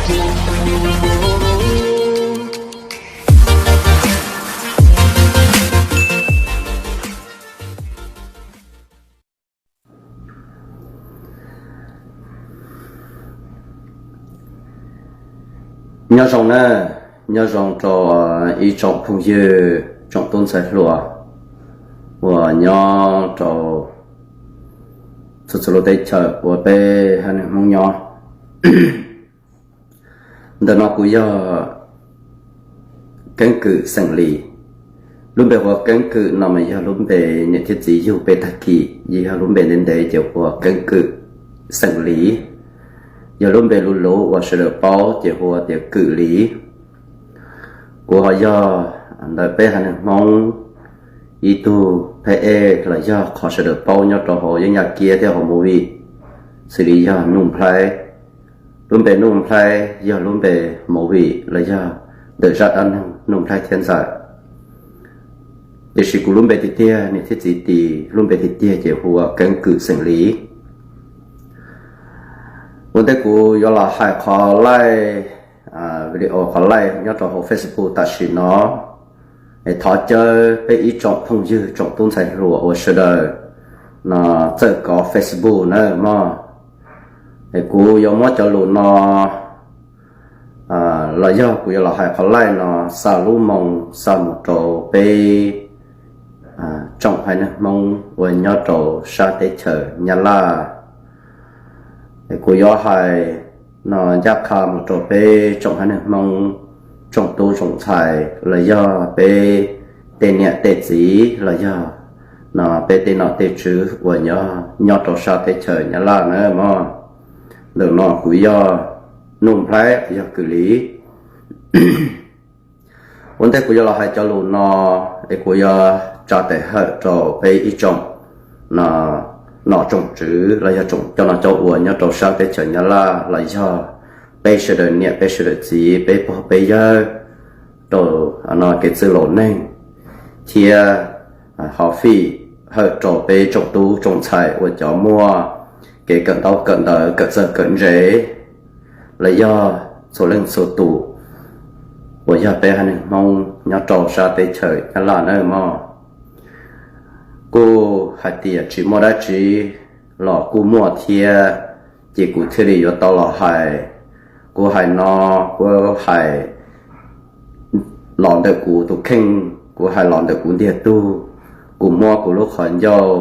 Nyob zoo na, nyob zoo rau ib tsoom phooj ywg tsoom tub ntxhais hluas uas nyob rau txhua txhua lub teb chaws uas peb haiv neeg Hmoob nyob. Ntawm no kuv yog Keeb Kwm xeem Lis. Lub npe hu ua Keeb Kwm no mas yog lub npe niam thiab txiv yug peb tag kis, yog lub npe ntev ntev ces hu ua Keeb Kwm xeem Lis. Yog lub npe luv luv uas sawv daws paub ces hu ua tias Kwm Lis. Kuv ho yog ntawm peb haiv neeg Hmoob ib tug phab ej los yog qhov sawv daws paub nyob rau hauv yeeb yaj kiab thiab hauv movie, xws li yog Nuj Nplhaib. Lub npe Nuj Nplhaib yog lub npe movie los yog ntawm zaj dab neeg Nuj Nplhaib thiab Ntxawm. Tiam sis kuv lub npe tiag tiag, niam thiab txiv tis lub npe tiag tiag ces hu ua Keeb Kwm xeem Lis. Ua ntej kuv yuav los hais qhov live, video qhov live nyob rau hauv Facebook tam sim no, es thov caw peb ib tsoom phooj ywg tsoom tub ntxhais hluas uas sawv daws no txawj kov Facebook na mog. Es kuv yuav muab cov lus no los yog kuv yuav los hais qhov live no xa lub moo xa mus rau peb tsoom haiv neeg Hmoob uas nyob rau sab teb chaws Nyab Laj. Es kuv yuav hais no ncaj qha mus rau peb tsoom haiv neeg Hmoob, tsoom tub tsoom ntxhais los yog peb tej niam tej txiv los yog no peb tej nom tej tswv uas nyob rau sab teb chaws Nyab Laj na mog. Ntawm no kuv yog Nuj Nplhaib, yog Kwm Lis. Ua ntej kuv yuav los hais cov lus no, es kuv yuav tsa tes hawm rau peb ib tsoom nom tsoom tswv los yog tsoom coj noj coj ua nyob rau sab teb chaws Nyab Laj los yog peb sawv daws niam peb sawv daws txiv peb pog peb yawg rau kev txwj laus neeg, thiab ho fij hawm rau peb tsoom tub tsoom ntxhais uas cov muaj kev kawm ntaub kawm ntawv kawm txawj kawm ntse los yog txhua leej txhua tus uas yog peb haiv neeg Hmoob nyob rau sab teb chaws Nyab Laj na mog. Kuj hais tias tsis muaj dab tsi los kuj muaj thiab, ces kuv thiaj li yuav tau los hais. Kuv hais no, kuv hais los ntawm kuv tus kheej, kuv hais los ntawm kuv ntiag tug. Kuv muab kuv lub qhov ncauj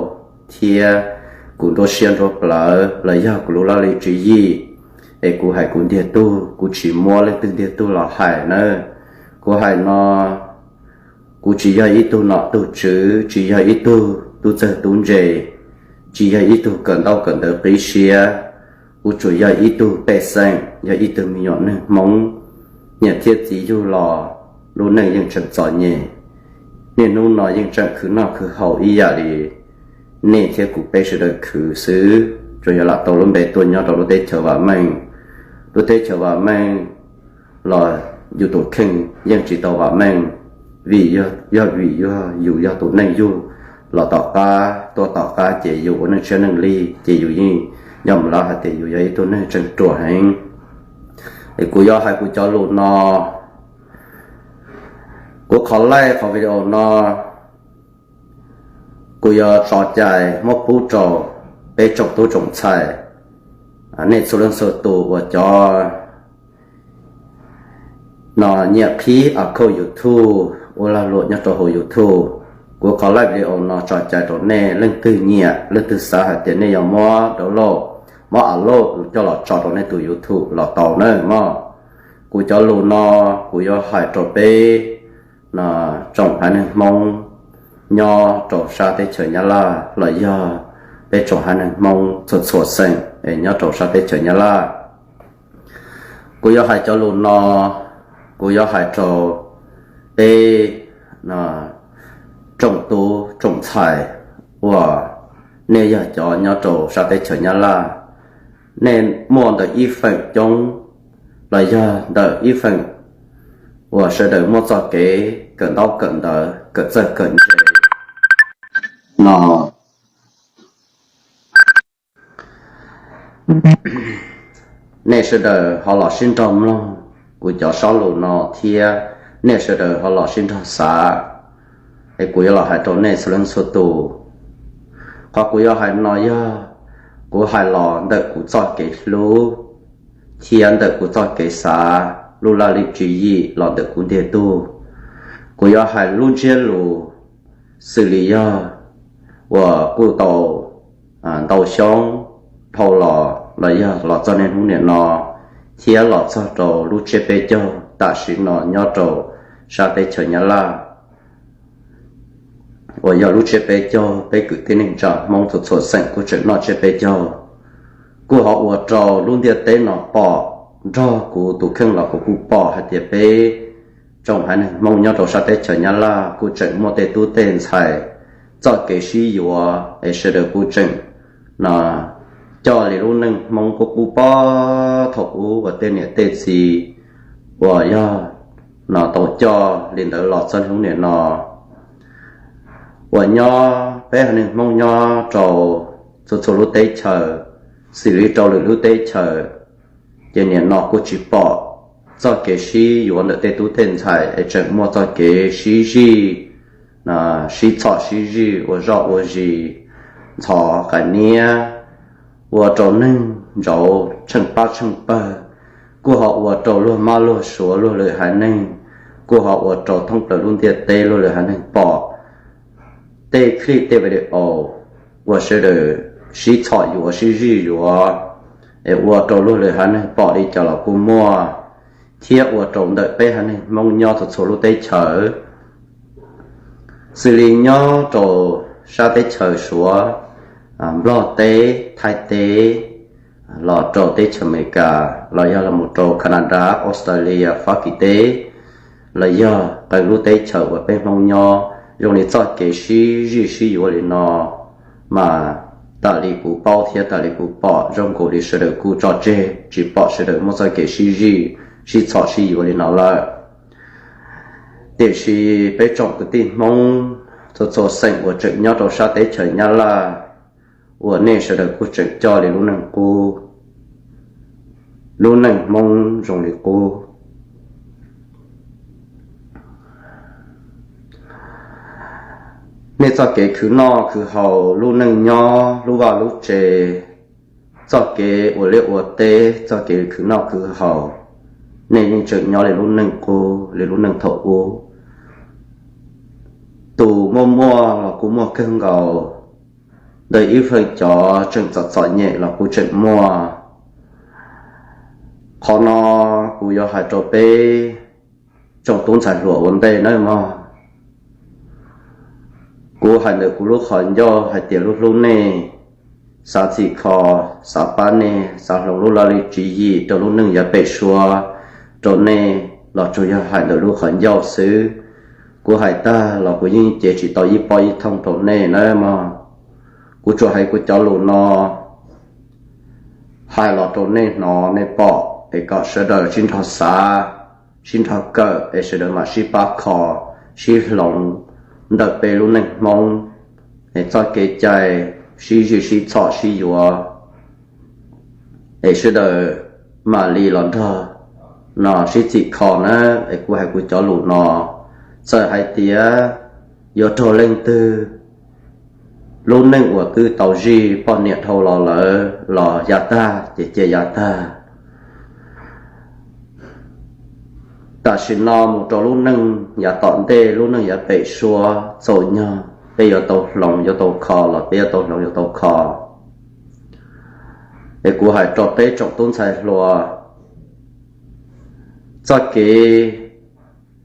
thiab kuv nruab siab nruab plawv los yog kuv lub laj lim tswv yim, es kuv hais kuv ntiag tug, kuv tsis muab leej twg ntiag tug los hais na. Kuv hais no, kuv tsis yog ib tug nom tug tswv, tsis yog ib tug tub txawg tub ntse, tsis yog ib tug kawm ntaub kawm ntawv qib siab. Kuv tsuas yog ib tug pej xeem, yog ib tug me nyuam neeg Hmoob, niam thiab txiv yug los lub neej yeej tseem txom nyem. Niaj hnub no yeej tseem khwv noj khwv haus ib yam li nej thiab kuv peb sawv daws khwv xwb, tsuas yog lam tau lub npe tuaj nyob rau lub teb chaws vam meej. Lub teb chaws vam meej los yus tus kheej yeej tsis tau vam meej, vim yog vim yog yus yog tus neej yug los tom qab, tuaj tom qab ces yus ua neej tshiab neej lig ces yus yeej yog mus lawv hais tias yus yog ib tug neeg tseem ruam heev. Es kuv yuav hais kuv cov lus no, kuv qhov live qhov video no kuv yuav tso cai muab pub rau peb tsoom tub tsoom ntxhais, nej txhua leej txhua tus uas cov no nyiam qhib account YouTube, ua lag luam nyob rau hauv YouTube. Kuv qhov live video no tso cai rau nej, leej twg nyiam leej twg xav hais tias nej yuav muab download, muab upload coj los tso rau nej tus YouTube los tau na mog. Kuv cov lus no kuv yuav hais rau peb no tsoom haiv neeg Hmoob nyob rau sab teb chaws Nyab Laj los yog peb tsoom haiv neeg Hmoob txhua txhua xeem nyob rau sab teb chaws Nyab Laj. Kuv yuav hais cov lus no, kuv yuav hais rau peb tsoom tub tsoom ntxhais uas nej yog cov nyob rau sab teb chaws Nyab Laj. Nej muaj ntawm ib feem coob los yog ntawm ib feem uas sawv daws muaj txoj kev kawm ntaub kawm ntawv kawm txawj kawm ntse no. Nej sawv daws ho los sib nrog mloog kuv cov sob lus no thiab nej sawv daws ho los sib nrog xav, es kuv yuav los hais rau nej txhua leej txhua tus. Qhov kuv yuav hais no yog kuv hais los ntawm kuv txoj kev hlub thiab ntawm kuv txoj kev xav, lub laj lim tswv yim los ntawm kuv ntiag tug. Kuv yuav hais lub ntsiab lus xws li yog uas kuj tau ntau xyoo dhau los los yog los txog niaj hnub niam no, thiab los txog rau lub tsiab peb caug tam sim no nyob rau sab teb chaws Nyab Laj, uas yog lub tsiab peb caug peb kwv tij neej tsa Hmoob txhua txhua xeem kuj tseem noj tsiab peb caug. Kuj ho ua rau lub ntiaj teb no pom, nrog kuv tus kheej los kuv kuj pom hais tias peb tsoom haiv neeg Hmoob nyob rau sab teb chaws Nyab Laj kuj tseem muaj tej tub tej ntxhais txoj kev sib yuav es sawv daws kuj tseem no coj li lub neej Hmoob qub qub pog thaum ub uas tej niam tej txiv uas yog no tau coj li ntawd los txog hnub niam no. Uas nyob peb haiv neeg Hmoob nyob rau txhua txhua lub teb chaws, xws li rau lwm lub teb chaws, ces niam no kuj tsis pom txoj kev sib yuav ntawm tej tub tej ntxhais es tseem muaj txoj kev sib zij, sib txhom sib zij ua zoj ua zis, ntxhov qais niab, ua rau neeg ntsauv tsheej pab tsheej pawg, kuj ho ua rau luag mab luag suav luag lwm haiv neeg, kuj ho ua rau thoob plaws lub ntiaj teb luag lwm haiv neeg pom tej clip tej video uas sawv daws sib txhom yuav sib zij yuav, es ua rau luag lwm haiv neeg pom li cas los kuj muaj, thiab ua rau ntawm peb haiv neeg Hmoob nyob txhua txhua lub teb chaws, xws li nyob rau sab teb chaws Suav, Nplog teb, Thaib teb, los rau teb chaws Amelikas, los yog los mus rau Canada, Australia, Fab Kis teb, los yog qee lub teb chaws uas peb Hmoob nyob, zoo li txoj kev sib zij sib yuav li no mas, tam li kuv paub thiab tam li kuv pom zoo nkaus li sawv daws kuj tso tseg tsis pom sawv daws muaj txoj kev sib zij, sib txhom sib yuav li no lawm. Tiam sis peb tsoom kwv tij Hmoob txhua txhua xeem uas tseem nyob rau sab teb chaws Nyab Laj, uas nej sawv daws kuj tseem coj li lub neej qub, lub neej Hmoob zoo li qub. Nej txoj kev khwv noj khwv haus, lub neej nyob lub vaj lub tsev, txoj kev ua liaj ua teb, txoj kev khwv noj khwv haus, nej yeej tseem nyob li lub neej qub li lub neej thaum ub. Tus muaj muaj los kuj muaj kawg nkaus, ntawm ib feem cov tseem txom txom nyem los kuj tseem muaj. Qhov no kuv yuav hais rau peb tsoom tub ntxhais hluas ua ntej nawb mog. Kuv hais ntawm kuv lub qhov ncauj hais tias lub hlub nej, xav txhim kho, xav pab nej, xav hloov lub laj lim tswv yim rau lub neej yav pem suab rau nej los tsuas yog hais ntawm lub qhov ncauj xwb. Kuv hais tag los kuv yeej cev tsis tau ib pob ib thooj rau nej nawb mog. Kuv tsuas hais kuv cov lus no hais los rau nej hnov nej pom es kom sawv daws sib nrog xav, sib nrog kawm es sawv daws mam sib pab kho, sib hloov ntawm peb lub neej Hmoob es txoj kev cai sib zij sib txhom sib yuav es sawv daws mam li los nrog no sib txhim kho na. Es kuv hais kuv cov lus no, txawm hais tias yuav raug leej twg, lub neej uas twb tau zij poj niam dhau los lawm los yav tag ces cia yav tag. Tam sim no mus rau lub neej yav tom ntej, lub neej yav pem suab txaus nyog peb yuav tau hloov yuav tau kho los peb yuav tau hloov yuav tau kho. Es kuv hais rau peb tsoom tub ntxhais hluas, txoj kev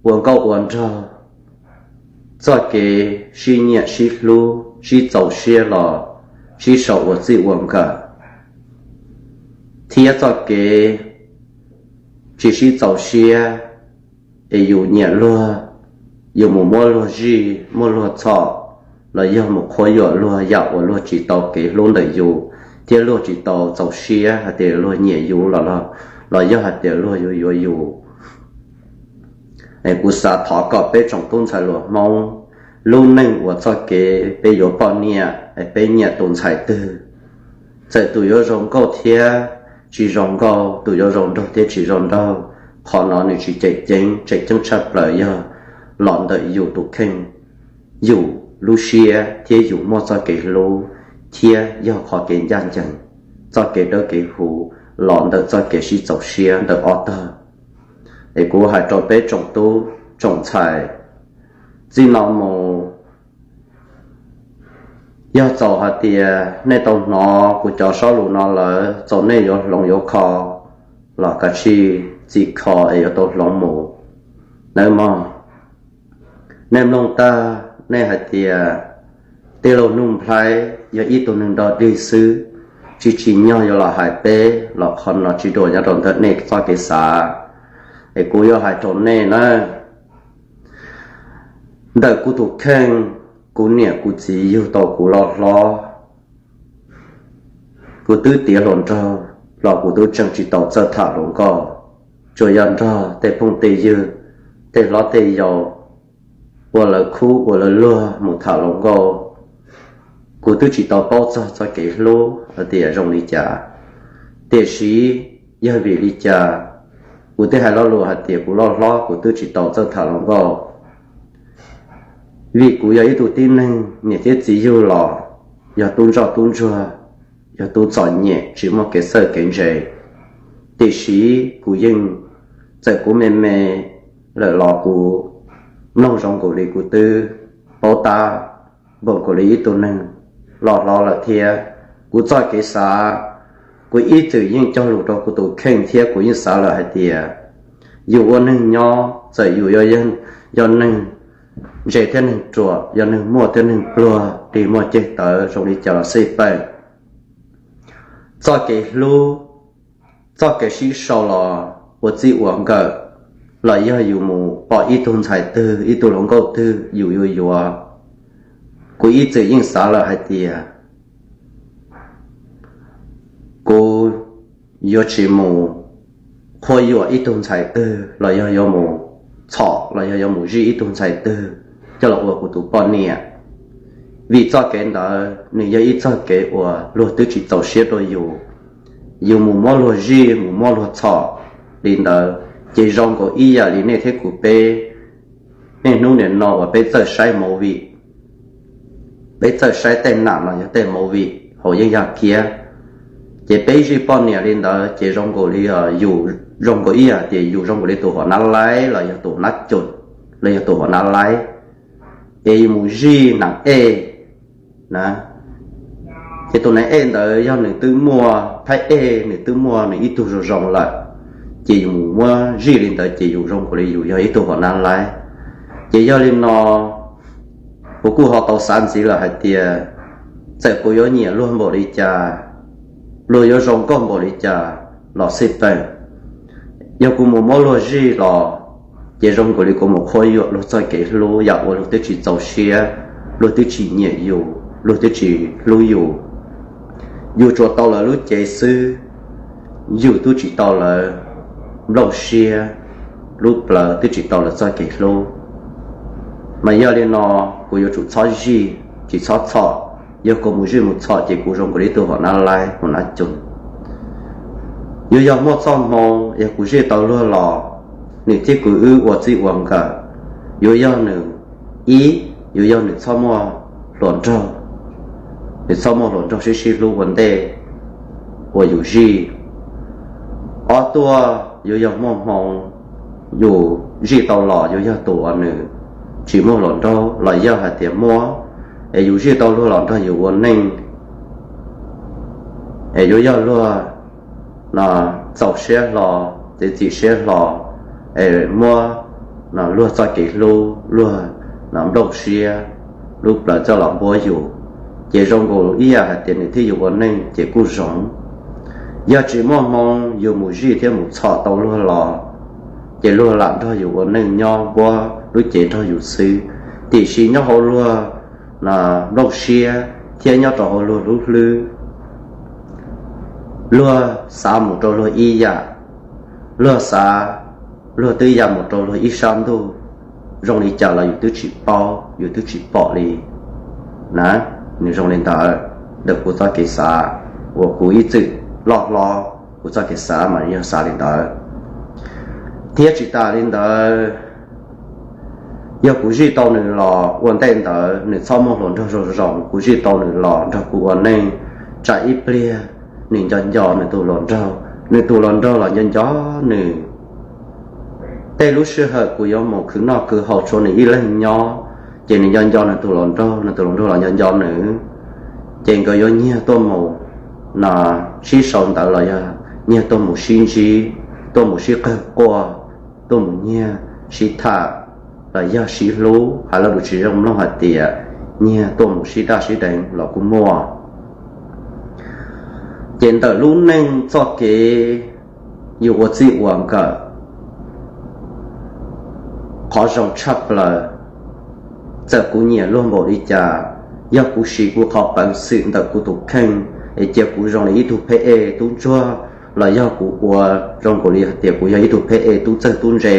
ua nkauj ua nraug, txoj kev sib nyiam sib hlub sib txaus siab los sib sau ua txij ua nkawm, thiab txoj kev tsis sib txaus siab es yus nyiam luag, yus mus muab luag zij muab luag txhom, los yog mus qhuab yuam luag yam uas luag tsis tau kev hlub ntawm yus, thiab luag tsis tau txaus siab hais tias luag nyiam yus los, los yog hais tias luag yuav yuav yus. Es kuv xav thov kom peb tsoom tub ntxhais hluas Hmoob, lub neej uas txoj kev peb yuav poj niam es peb nyiam tus ntxhais twg, txawm tus yuav zoo nkauj thiab tsis zoo nkauj, tus yuav zoo nraug thiab tsis zoo nraug. Qhov no nws tsis tseem ceeb, tseem ceeb tshaj plaws yog los ntawm yus tus kheej, yus lub siab thiab yus muaj txoj kev hlub, thiab yog qhov kev ncaj ncees, txoj kev dawb kev huv los ntawm txoj kev sib txaus siab ntawm ob tog. Es kuv hais rau peb tsoom tub tsoom ntxhais, txij no mus, yog txaus hais tias nej tau hnov kuv cov sob lus no lawm, txaus nej yuav hloov yuav kho los kav tsij txim kho es yuav tau hloov mus nawb mog. Nej mloog tag nej hais tias tij laug Nuj Nplhaib yog ib tug neeg dog dig xwb, tsis tsim nyog yuav los hais peb los qhov no tsis dua nyob rau ntawm nej txoj kev xav. Es kuv yuav hais rau nej na, ntawm kuv tus kheej, kuv niam kuv txiv yug tau kuv loj hlob, kuv twb tiav hluas nraug los kuv twb tseem tsis tau txawj tham hluas nkauj, tsuas yog nrog tej phooj tej ywg, tej hlob tej yau, ua lawv khub ua lawv luag mus tham hluas nkauj. Kuv twb tsis tau paub txog txoj kev hlub hais tias zoo li cas. Tiam sis yog vim li cas kuv thiaj hais lo lus hais tias kuv loj hlob kuv twb tsis tau txawj tham hluas nkauj? Vim kuv yog ib tug tib neeg niam thiab txiv yug los yog tub ntsoj tub ntsuag, yog tub txom nyem tsis muaj kev txawj kev ntse. Tiam sis kuv yeej, txawm kuv me me lawm los kuv mloog zoo nkaus li kuv twb paub tab npaum nkaus li ib tug neeg loj hlob lawm thiab. Kuv txoj kev xav, kuv ib txwm yeej cog lus rau kuv tus kheej thiab kuv yeej xav lawm hais tias yus ua neeg nyob, txawm yus yog neeg ntse thiab neeg ruam, yog neeg muaj thiab neeg pluag, dig muaj ceg tawv zoo li cas los xij peem, txoj kev hlub, txoj kev sib sau los ua txij ua nkawm, los yog yus mus pom ib tug ntxhais twg ib tug hluas nkauj twg yus yuav yuav, kuv ib txwm yeej xav lawm hais tias kuv yuav tsis mus qhuab yuam ib tug ntxhais twg los yog yuav mus txhom los yog yuav mus zij ib tug ntxhais twg coj los ua kuv tus poj niam. Vim txoj kev ntawd nws yog ib txoj kev uas luag twb tsis txaus siab rau yus. Yus mus muab luag zij mus muab luag txhom li ntawd, ces zoo nkaus ib yam li nej thiab kuv peb niaj hnub nim no uas peb txawj saib movie, peb txawj saib tej nam los yog tej movie hauv yeeb yaj kiab, ces peb zij poj niam li ntawd ces zoo nkaus li yus, zoo nkaus ib yam tias yus zoo nkaus li tus huam nab laib los yog tus nab cum los yog tus huam nab laib, ces yus mus zij nam ej na. Ces tus nam ej ntawd yog nws twb muaj thaib ej, nws twb muaj nws ib tug zoo zoo lawm, ces yus mus muab zij li ntawd ces yus zoo nkaus li yus yog ib tug huam nab laib. Ces yog li no, kuv kuj ho tau xav ntxiv lawm hais tias txawm kuv yuav nyiam luag npaum li cas, luag yuav zoo nkauj npaum li cas los xij peem, yog kuv mus muab luag zij los, ces zoo nkaus li kuv mus qhuab yuam luag txoj kev hlub, yam uas luag twb tsis txaus siab, luag twb tsis nyiam yus, luag twb tsis hlub yus. Yus tsuas tau lawv lub cev xwb, yus twb tsis tau lawv nplooj siab, lub plawv twb tsis tau lawv txoj kev hlub. Mas yog li no, kuv yuav tsum txhob zij, tsis txhob txhom. Yog kuv mus zij mus txhom ces kuv zoo nkaus li tus huam nab laib huam nab cum. Yuav yog muaj txoj hmoo yog kuv zij tau luag los, nws thiab kuv wb ua txij ua nkawm, yuav yog nws, ib, yuav yog nws txhob muaj hluas nraug, nws txhob muaj hluas nraug sib sib hlub ua ntej uas yus zij. Ob tuaj, yuav yog muaj hmoo yus zij tau los yuav yog tus uas nws tsis muaj hluas nraug los yog hais tias muaj, es yus zij tau luag los nrog yus ua neej, es yuav yog luag txaus siab hlo, txiav txim siab hlo, es muab luag txoj kev hlub, luag nplooj siab, lub plawv coj los npuab yus, ces zoo nkaus ib yam hais tias nws thiab yus ua neej ces kuj zoo. Yog tsis muaj hmoo yus mus zij thiab mus txhom tau luag los, ces luag lam nrog yus ua neej nyob npuab lub cev nrog yus xwb, tiam sis nyob hauv luag nplooj siab thiab nyob rau hauv luag lub hlwb, luag xav mus rau luag ib yam, luag xav, luag twb ya mus rau luag ib sab ntuj, zoo li cas los yus twb tsis paub, yus twb tsis pom li na. Nws zoo li ntawd ntawm kuv txoj kev xav uas kuv ib txwm loj hlob Kuv txoj kev xav mas yog xav li ntawd. Thiab tsis tas li ntawd, yog kuv zij tau nws los ua ntej ntawd nws txhob muaj hluas nraug zoo zoo, kuv zij tau nws los nrog kuv ua neej, tsam ib pliag nws nco nco nws tus hluas nraug, nws tus hluas nraug los nco nco nws. Tej lub sij hawm kuv yuav mus khwv noj khwv haus tshuav nws ib leeg nyob, ces nws nco nco nws tus hluas nraug, nws tus hluas nraug los nco nco nws, ces nkawd yuav nyiag tuaj mus, no, sib sau ntawv los yog nyiag tuaj mus sib ntsib, tuaj mus sib qawg quaj, tuaj mus nyiag sib tham, los yog sib hlub, hais lus tsis zoo mloog hais tias nyiag tuaj mus sib daj sib deev los kuj muaj. Ces ntawm lub neej txoj kev yus ua txij ua nkawm, qhov zoo tshaj plaws, txawm kuv nyiam luag npaum li cas, yog kuv siv kuv qhov peev xwm ntawm kuv tus kheej es cia kuv zoo li ib tug pheb e tub ntsuag, los yog kuv ua zoo nkaus li hais tias kuv yog ib tug pheb e tub txawg tub ntse,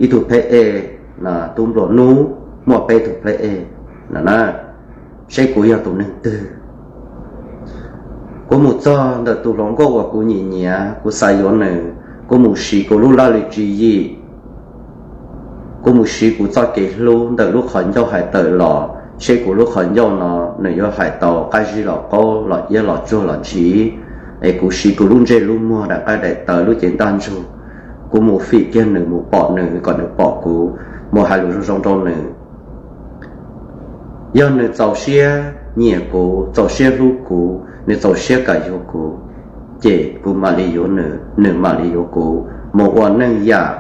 ib tug pheb e tub nplua nuj, muaj peb tug pheb e no na, seb kuv yog tus neeg twg. Kuv mus txog ntawm tus hluas nkauj uas kuv nyiam nyiam, kuv xav yuav nws, kuv mus siv kuv lub laj lim tswv yim, kuv mus siv kuv txoj kev hlub ntawm lub qhov ncauj hais tawm los, seb kuv lub qhov ncauj no nws yuav hais tau qab zib los qaub los iab los tsuag los ntshiv, es kuv siv kuv lub ntsej lub muag daim qaib daim tawv lub cev ntaj ntsug, kuv mus fim kiag nws, mus pom nws kom nws pom kuv, mus hais lus zoo zoo rau nws. Yog nws txaus siab nyiam kuv, txaus siab hlub kuv, nws txaus siab kam yuav kuv, ces kuv mam li yuav nws, nws mam li yuav kuv, mus ua neej yam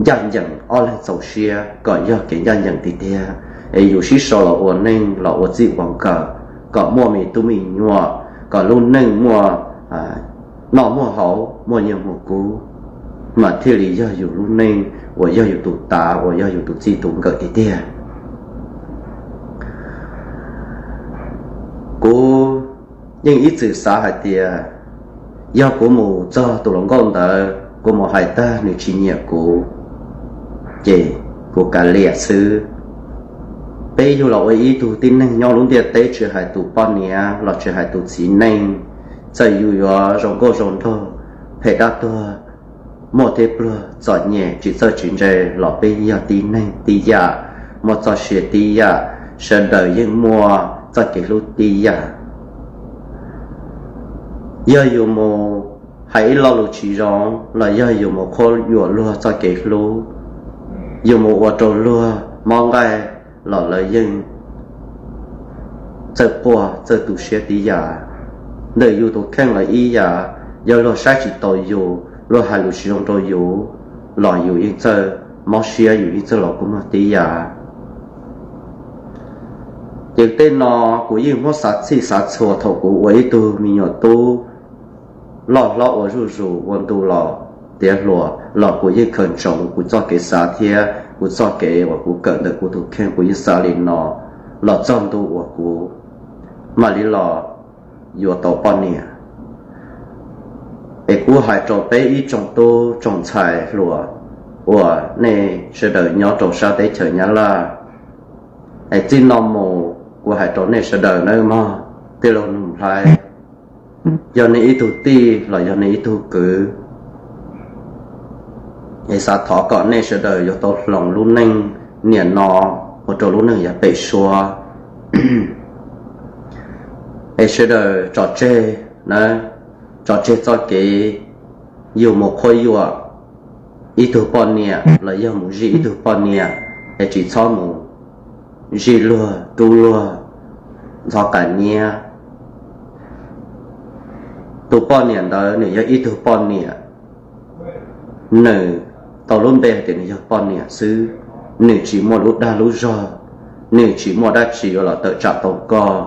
ncaj ncees, ob leeg txaus siab kom yog kev ncaj ncees tiag tiag, es yus sib sau los ua neej los ua txij ua nkawm, kom muaj me tub me nyuam, kom lub neej muaj noj muaj haus, muaj nyiaj muaj kub, mas thiaj li yog yus lub neej uas yog yus tus tav, uas yog yus tus txij tus nkawm tiag tiag. Kuv yeej ib txwm xav hais tias yog kuv mus txog tus hluas nkauj ntawd, kuv mus hais tag nws tsis nyiam kuv, ces kuv kav liam xwb. Peb yug los ua ib tug tib neeg nyob lub ntiaj teb, tsis hais tus poj niam los tsis hais tus txiv neej, txawm yus yuav zoo nkauj zoo nraug, phem dab tuag, muaj thiab pluag, txom nyem tsis txawj tsis ntse, los peb yog tib neeg tib yam, muaj txoj sia tib yam, sawv daws yeej muaj txoj kev hlub tib yam. Yog yus mus hais ib lo lus tsis zoo los yog yus mus qhuab yuam luag txoj kev hlub, yus mus ua rau luag mob nqaij los lawv yeej txawj quaj txawj tu siab tib yam. Ntawm yus tus kheej los ib yam, yog luag saib tsis taus yus, luag hais lus tsis zoo rau yus los yus yeej txawj mob siab, yus yeej txawj los kua muag tib yam. Ces tej no kuv yeej muab xav txhij xav txhua thaum kuv ua ib tug me nyuam tub loj hlob ua zuj zus ua ntu los tiav hluas los kuv yeej khaws ntsoov kuv txoj kev xav thiab kuv txoj kev uas kuv kawm ntawm kuv tus kheej, kuv yeej xav li no los txog ntu uas kuv mam li los yuav tau poj niam. Es kuv hais rau peb ib tsoom tub tsoom ntxhais hluas uas nej sawv daws nyob rau sab teb chaws Nyab Laj, es txij no mus kuv hais rau nej sawv daws nawb mog, tij laug Nuj Nplhaib, yog nej ib tug tij los yog nej ib tug kwv, es xav thov kom nej sawv daws yuav tau hloov lub neej niam no ua rau lub neej yav pem suab. Es sawv daws tso tseg na, tso tseg txoj kev yus mus qhuab yuam ib tug poj niam los yog mus zij ib tug poj niam, es tsis txhob mus zij luag rub luag ntxhov qas niab. Tus poj niam ntawd nws yog ib tug poj niam, nws tau lub npe hais tias nws yog poj niam xwb, nws tsis muaj lub dag lub zog, nws tsis muaj dab tsi yuav los tawm tsam tau koj.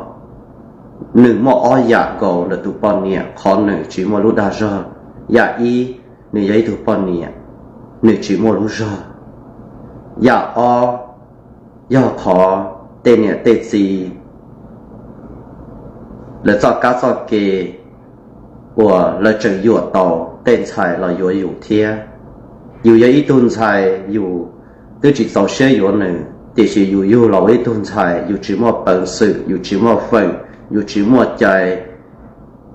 Nws muaj ob yam nkaus ntawm tus poj niam, qhov nws tsis muaj lub dag zog. Yam ib, nws yog ib tug poj niam, nws tsis muaj lub zog. Yam ob, yog qhov tej niam tej txiv lawv txoj kab txoj ke uas lawv tseem yuam tau tej ntxhais los yuav yus thiab. Yus yog ib tug ntxhais, yus twb tsis txaus siab yuav nws, tiam sis yus yug los ua ib tug ntxhais, yus tsis muaj peev xwm, yus tsis muaj feem, yus tsis muaj cai,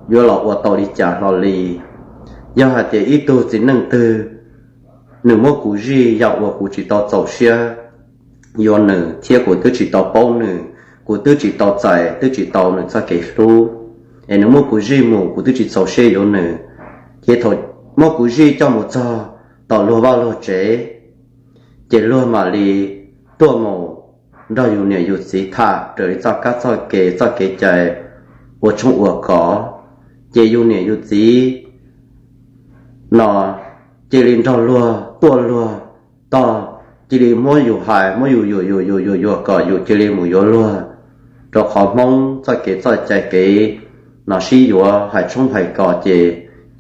yuav los ua tau li cas hlo li. Yog hais tias ib tug txiv neej twg nws muab kuv zij yam uas kuv tsis tau txaus siab yuav nws thiab kuv twb tsis tau paub nws, kuv twb tsis tau txais twb tsis tau nws txoj kev hlub, es nws muab kuv zij mus kuv twb tsis txaus siab yuav nws, ces thaum muab kuv zij coj mus txog tom luag vaj luag tsev, ces luag mam li tuaj mus nrog yus niam yus txiv tham raws li txoj kab txoj kev txoj kev cai ua tshoob ua kos, ces yus niam yus txiv no cia li nrog luag tuaj luag tog, cia li muab yus hais muab yus yuam yuam yuam yuam yuam kom yus cia li mus yuav luag, rau qhov Hmoob txoj kev txoj cai kev no sib yuav hais tshoob hais kos ces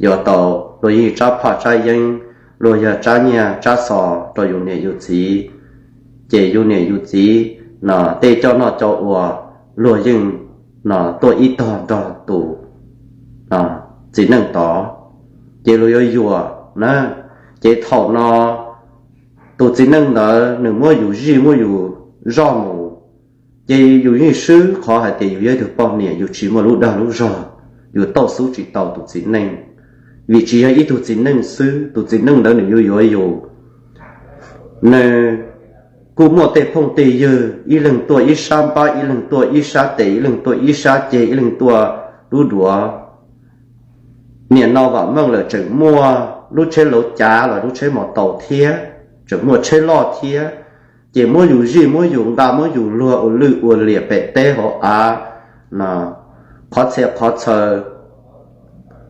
yuav tau, luag yeej tsab phaj tsab yeeb, luag yog tsab nyiaj tsab xos rau yus niam yus txiv, ces yus niam yus txiv no tej coj noj coj ua luag yeej no tuaj ib tog nrog tus txiv neej tod, ces luag yuav yuam na. Ces thaum no tus txiv neej ntawd nws muab yus zij muab yus zoj mus, ces yus yeej swb qhov hais tias yus yog ib tug poj niam yus tsis muaj lub dag lub zog, yus tauj xub tsis tau tus txiv neej, vim tsis yog ib tug txiv neej xwb tus txiv neej ntawd nws yuav yuav yus, nws kuj muaj tej phooj tej ywg ib leeg tuaj ib sab npab ib leeg tuaj ib sab tes ib leeg tuaj ib sab ceg ib leeg tuaj lub duav. Nim no vam meej lawm tseem muaj lub tsheb lauv cav los lub tsheb mos taus thiab, tseem muaj tsheb loj thiab, ces muab yus zij muab yus nqa muab yus luag ua lwj ua liam pem teb hauv av, qhov txhia qhov txhaw,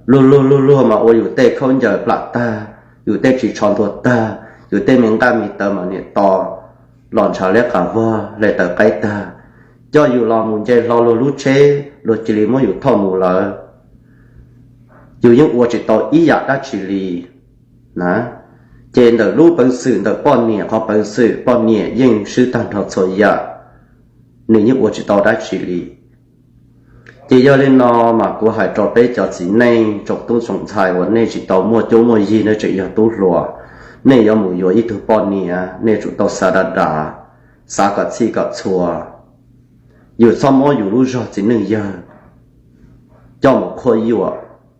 luag luag luag luag mas ua yus tej khaub ncaws plam tag, yus tej ris tsho ntuag tag, yus tej me nqaj me tawv mas niam to los ntshav liab qas vog hle taws qaib tag, coj yus los mus nce hlo luag lub tsheb luag cia li muab yus thauj mus lawm. Yus yeej ua tsis tau ib yam dab tsi li na. Ces ntawm lub peev xwm ntawm poj niam qhov peev xwm poj niam yeej swb tag nrho txhua yam, nws yeej ua tsis tau dab tsi li. Ces yog li no mas kuv hais rau peb cov txiv neej tsoom tub tsoom ntxhais uas nej tsis tau muaj cuab muaj yig nej tseem yog tub hluas, nej yuav mus yuav ib tug poj niam nej tsum tau xav dav dav, xav kom txhij kom txhua. Yus txhob muab yus lub zog txiv neej yawg coj mus qhuab yuam,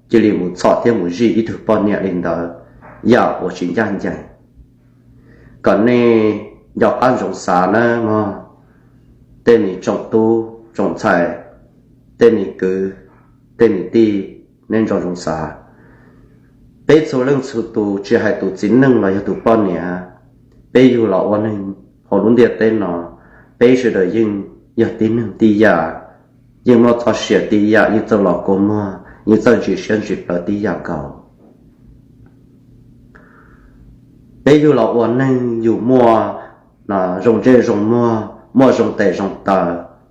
cia li mus txhom thiab mus zij ib tug poj niam li ntawd, yam uas tsis ncaj ncees. Kom nej nco qab ntsoov xav nawb mog, tej me tsoom tub tsoom ntxhais, tej me kwv, tej me tij, nej nco ntsoov xav. Peb txhua leej txhua tus tsis hais tus txiv neej los yog tus poj niam, peb yug los ua neeg hauv lub ntiaj teb no, peb sawv daws yeej yog tib neeg tib yam, yeej muaj txoj sia tib yam, yeej txawj los kua muag, yeej txawj ntsim siab ntsim plawv tib yam nkaus. Peb yug los ua neeg yus muaj zoo ntsej zoo muag, muaj zoo tes zoo taw,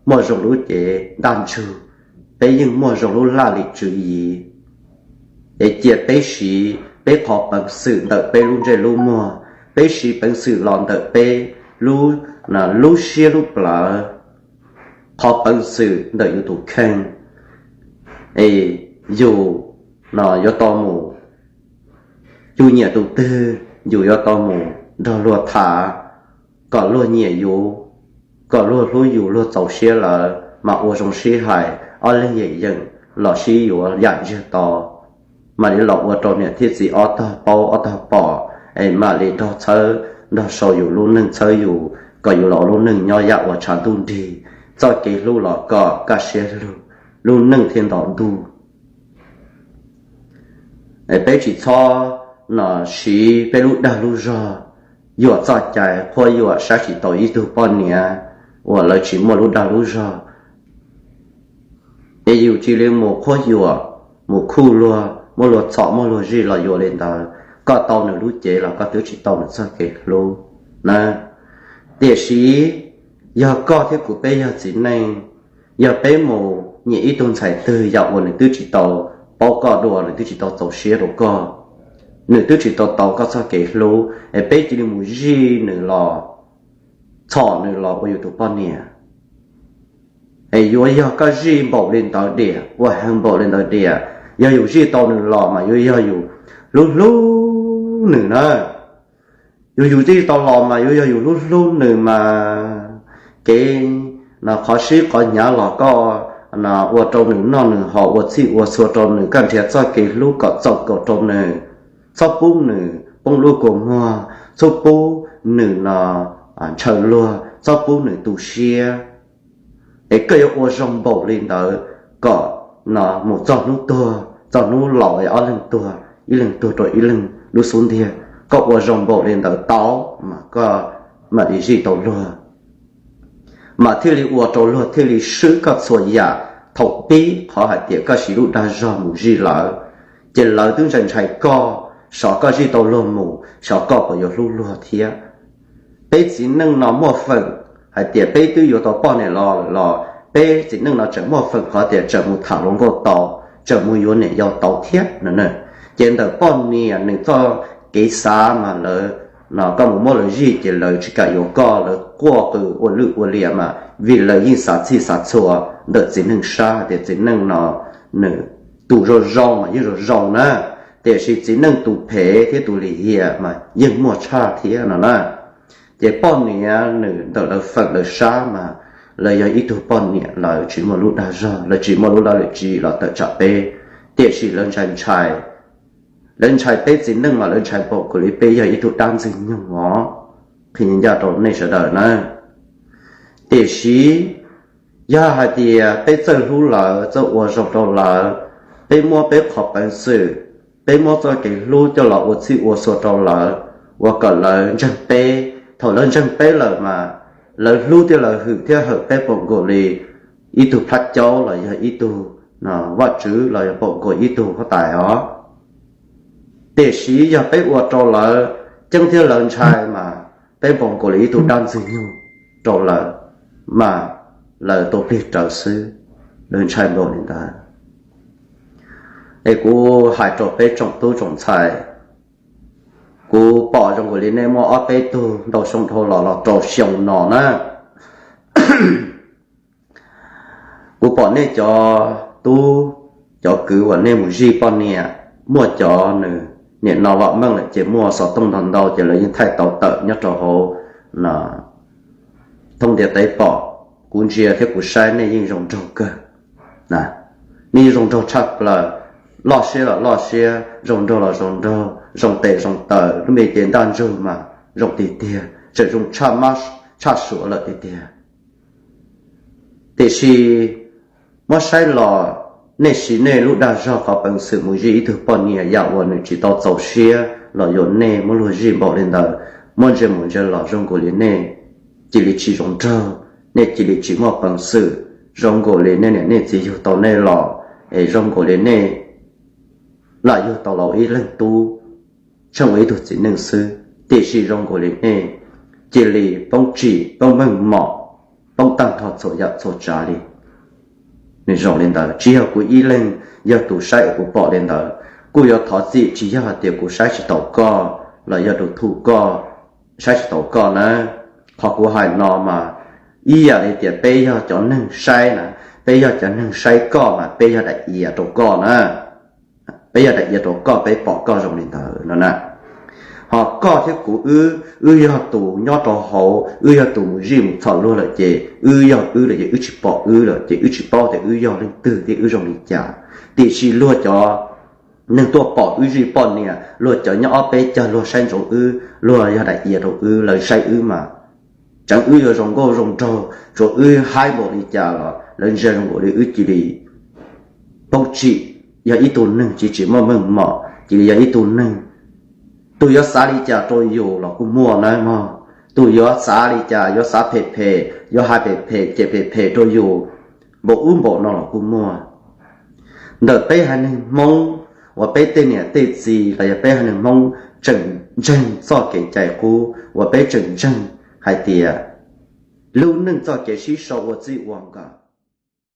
muaj zoo lub cev ntaj ntsug, peb yeej muaj zoo lub laj lim tswv yim. Es cia peb siv peb qhov peev xwm ntawm peb lub ntsej lub muag, peb siv peev xwm los ntawm peb lub siab lub plawv, qhov peev xwm ntawm yus tus kheej, es yus no yuav tau mus, yus nyiam tus twg yus yuav tau mus nrog luag tham, kom luag nyiam yus, kom luag hlub yus, luag txaus siab lawm mas ua zoo sib hais, ob leeg yeem yeem los sib yuav yam ntsiag to, mam li los ua rau niam thiab txiv ob tog paub ob tog pom, es mam li nrog txhawb nrog sau yus lub neej, txhawb yus kom yus los ua lub neej nyob yam uas tshav ntuj nrig, txoj kev hlub los kom kaj siab lug, lub neej thiaj nto ntuj. Peb tsis txhob no siv peb lub dag lub zog yuam txoj cai qhuab yuam saib tsis taus ib tug poj niam uas lawv tsis muaj lub dag lub zog. Es yus cia li mus qhuab yuam, mus khuj luag, muab luag txhom muab luag zij los yuav li ntawd, koj tau nws lub cev los koj twb tsis tau nws txoj kev hlub na. Tiam sis yog koj thiab kuv peb yog txiv neej, yog peb mus nyiam ib tug ntxhais twg yam uas nws twb tsis tau paub koj dua, nws twb tsis tau txaus siab rau koj, nws twb tsis tau tau koj txoj kev hlub, es peb cia li mus zij nws los, txhom nws los ua yus tus poj niam, es yuav yog koj zij npaum li ntawd diam, ua heev npaum li ntawd diam. Yog yus zij tau nws los mas yuav yog yus hlub hlub nws na. Yus yus zij tau los mas yuav yog yus hlub hlub nws mas, kev no qhov sib qhov hnyav los koj ua rau nws noj nws haus, ua txhij ua txhua rau nws, koj nrhiav txoj kev hlub kom txaus nkaus rau nws. Txhob pub nws poob lub kua muag, txhob pub nws no ntshaw luag, txhob pub nws tu siab. Es koj yuav ua zoo npaum li ntawd kom no mus txog hnub tuag, txog hnub laus es ob leeg tuag, ib leeg tuag rau ib leeg lub xub ntiag. Koj ua zoo npaum li ntawd tau mas koj mam li zij tau luag, mas thiaj li ua rau luag thiaj li swb koj txhua yam. Thaum pib qhov hais tias koj siv lub dag zog mus zij lawv, ces lawv twb ntshai ntshai koj, xyov koj zij tau luag mus xyov koj puas yuav hlub luag thiab. Peb txiv neej no muaj feem hais tias peb twb yuav tau poj niam los lawm los peb txiv neej no tseem muaj feem qhov tias tseem mus tham hluas nkauj tau, tseem mus yuav niam yau tau thiab no. Ces ntawm poj niam nws txoj kev xav mas lawv no koj mus muab lawv zij ces lawv tsis kam yuav koj, lawv quaj qw ua lwj ua liam mas vim lawv yeej xav txhij xav txhua ntawm txiv neej sab hais tias txiv neej no nws tus zoo zoo mas yeej zoo zoo na, tiam sis txiv neej tus phem thiab tus lim hiam mas yeej muaj tshaj thiab no na. Ces poj niam nws ntawm lawv feem lawv sab mas lawv yog ib tug poj niam, lawv tsis muaj lub dag zog, lawv tsis muaj lub laj lim tswv los tawm tsam peb, tiam sis lawv ntshai ntshai, lawv ntshai peb txiv neej mas lawv ntshai npaum nkaus li peb yog ib tug dab ntxwg nyoog os, qhia ncaj rau nej sawv daws na. Tiam sis yog hais tias peb txawj hlub lawv, txawj ua zoo rau lawv, peb muab peb qhov peev xwm, peb muab txoj kev hlub coj los ua txhij ua txhua rau lawv, ua kom lawv ntseeg peb. Thaum lawv ntseeg peb lawm mas lawv hlub thiab lawv hwm thiab hawm peb npaum nkaus li ib tug plab caub los yog ib tug vaj tswv los yog npaum nkaus ib tug huab tais os. Tiam sis yog peb ua rau lawv ceeb thiab lawv ntshai mas peb npaum nkaus li ib tug dab ntxwg nyoog rau lawv, mas lawv tau plig rawv xwb, lawv ntshai npaum li ntawd. Es kuv hais rau peb tsoom tub tsoom ntxhais, kuv pom zoo nkaus li nej muaj ob peb tug ntau xyoo dhau los los rau xyoo no na. Kuv pom nej cov tub, cov kwv uas nej mus zij poj niam, muaj cov nws nim no vam meej lawm ces muaj xov tooj ntau ntau ces lawv yeej thaij tau tawm nyob rau hauv thoob ntiaj teb pom. Kuv ntsia thiab kuv saib nej yeej zoo nraug kawg, nej yeej zoo nraug tshaj plaws, loj siab los loj siab, zoo nraug los zoo nraug, zoo tes zoo taw, lub me cev ntaj ntsug mas zoo tiag tiag, tseem zoo tshaj mab tshaj suav lawm tiag tiag. Tiam sis muab saib los nej siv nej lub dag zog qhov peev xwm mus zij ib tug poj niam yam uas nws tsis tau txaus siab los yuav nej, muab luag zij npaum li ntawd, muab ntsia mus ntsia los zoo nkaus li nej cia li tsis zoo nraug, nej cia li tsis muaj peev xwm, zoo nkaus li nej niam nej txiv yug tau nej los, es zoo nkaus li nej lam yug tau los ib leeg tub, tsheej ua ib tug txiv neej xwb, tiam sis zoo nkaus li nej cia li poob tsim poob meej mom, poob tag nrho txhua yam txhua tsav li. Nws zoo li ntawd, tsis yog kuv ib leeg, yog tus saib es kuv pom li ntawd. Kuj yuav thov txim tsis yog hais tias kuv saib tsis taus koj los yog YouTube koj saib tsis taus koj na. Qhov kuv hais no mas ib yam li tias peb yog cov neeg saib na, peb yog cov neeg saib koj mas peb yog daim iav rau koj na. Peb yog daim iav rau koj, peb pom koj zoo li ntawd no na. Ho koj thiab kuv wb, wb yog tus nyob rau hauv, wb yog tus mus zij mus txhom luag lawm ces wb yog wb lawm ces wb tsis pom wb lawm ces wb tsis paub tias wb yog leej twg thiab wb zoo li cas. Tiam sis luag cov neeg tuaj pom wb zij poj niam, luag cov nyob ob peb caug luag saib ntsoov wb, luag yog daim iav rau wb, lawv saib wb mas tseev wb yuav zoo nkauj zoo nraug, tsuav wb haib npaum li cas los lawv ntsia zoo nkaus li wb cia li poob tsim, yog ib tug neeg tsis tsis muaj meej mom, cia li yog ib tug neeg, tus yuav xav li cas rau yus los kuj muaj nawb mog. Tus yuav xav li cas, yuav xav phem phem, yuav hais phem phem cem phem phem rau yus npaum ub npaum no los kuj muaj. Ntawm peb haiv neeg Hmoob uas peb tej niam tej txiv los yog peb haiv neeg Hmoob tseem ntseeg txoj kev cai qub uas peb tseem ntseeg hais tias lub neej txoj kev sib sau ua txij ua nkawm